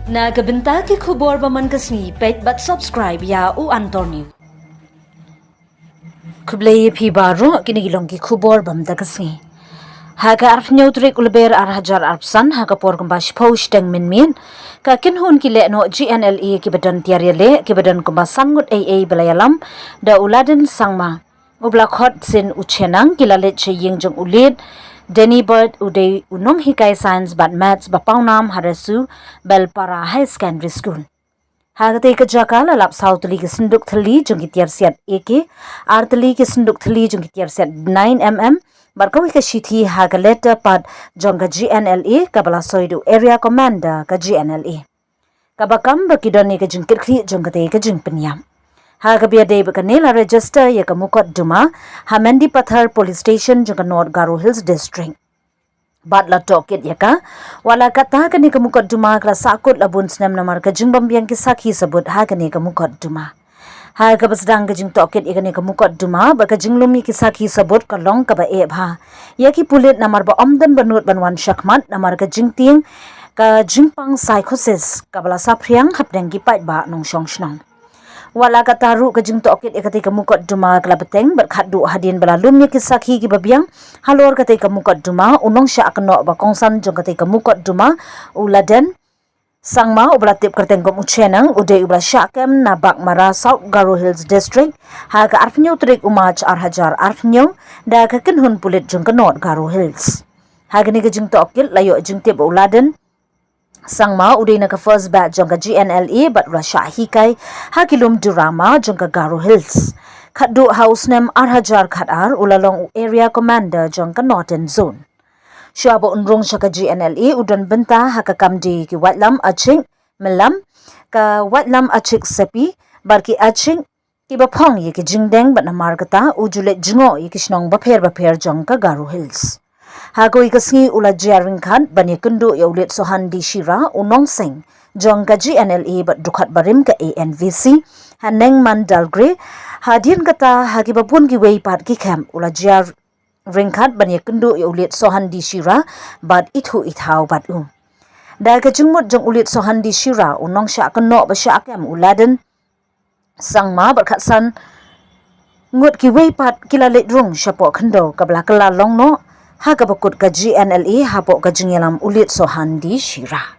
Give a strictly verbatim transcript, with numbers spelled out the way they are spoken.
Na ka bynta ki khubor ba man ka sngi, peit bad subscribe ïa u Antor News. Khublei ïa phi baroh, kine ki long ki khubor ba man ka sngi. Ha ka arphew tarik u Lber ar hajar arphew san, ha ka por kumba shiphew shiteng mynmiet, ka kynhun ki lehnoh G N L A kiba don tiar ïaleh, kiba don kumba san ngut ei ei ba la ïalam da u Laden Sangma, u ba la khot Sin u Chenang, ki la leit sha ïing jong u Late Denny Bird, u dei u nonghikai science bad maths ba pawnam ha Resu Belpara High Secondary School. Ha katei ka jaka la lap saw tylli ki synduk thylli jong ki tiar siat A K, ar tylli ki synduk thylli jong ki tiar siat nine M M, bad kawei ka shithi ha ka letter pat jong ka G N L A kaba la soi da u Area Commander ka G N L A, kaba kam ba ki don ïa ka jingkitkhlieh jong katei ka jingpynïap. Ha kaba ïadei bad kane, la register ïa ka mukotduma ha Mendipathar Police Station jong ka North Garo Hills District. Bad la tohkit ïa ka. Wat la katta, kane ka mukotduma ka la sahkut la bun snem namar ka jingbym biang ki sakhi sabut ha kane ka mukotduma. Ha kaba sdang ka jingtohkit ïa kane ka mukotduma bad ka jinglum ïa ki sakhi sabut, ka long kaba eh bha ïa ki pulit namar ba ym don ba nud ban wan shakhmat namar ka jingtieng ka jingpang psychosis kaba la saphriang hapdeng ki paidbah nongshong shnong. Wat la katta ruh, ka jingtohkit ïa katei ka mukotduma ka la bteng bad khatduh hadien ba la lum ïa ki sakhi kiba biang halor katei ka mukotduma, u nongshah kynnoh ba kongsan jong katei ka mukotduma, u Laden Sangma, u ba la tip kyrteng kum u Chenang, u dei u ba la shah kem na Baghmara, South Garo Hills District, ha ka arphew tarik u March ar hajar arphew, da ka kynhun pulit jong ka North Garo Hills. Ha kane ka jingtohkit la ïoh jingtip ba u Laden Sangma u dei na ka first batch jong ka G N L A bad u la shah hikai ha ki lum drama jong ka Garo Hills. Khatduh ha u snem ar hajar khatar, u la long u Area Commander jong ka Northern Zone. Shuwa ba un rung sha ka G N L A, u don bynta ha ka kam die ki waitlam achik mylliem, ka waitlam achik sepi, bad ki achik kiba phong ïa ki jingdeng, bad namar kata u ju leit jngoh ïa ki shnong bapher bapher jong ka Garo Hills. Ha kawei ka sngi u la jia ryngkat ban ïakynduh ïa u Late Sohan D Shira, u nongseng jong ka G N L A bad dkhot barim ka A N V C, ha Nengman Dalgre, hadien kata ha kiba bun kiwei pat ki camp u la jia ryngkat ban ïakynduh ïa u Late Sohan D Shira bad ithuh ithaw bad u. Da ka jingmut jong u Late Sohan D Shira, u nongshah kynnoh ba shah kem u Laden Sangma bad khatsan ngut kiwei pat ki la leit rung shapoh khyndew kaba la kylla long noh, ha kaba kut ka G N L A hapoh ka jingïalam u Late Sohan D Shira.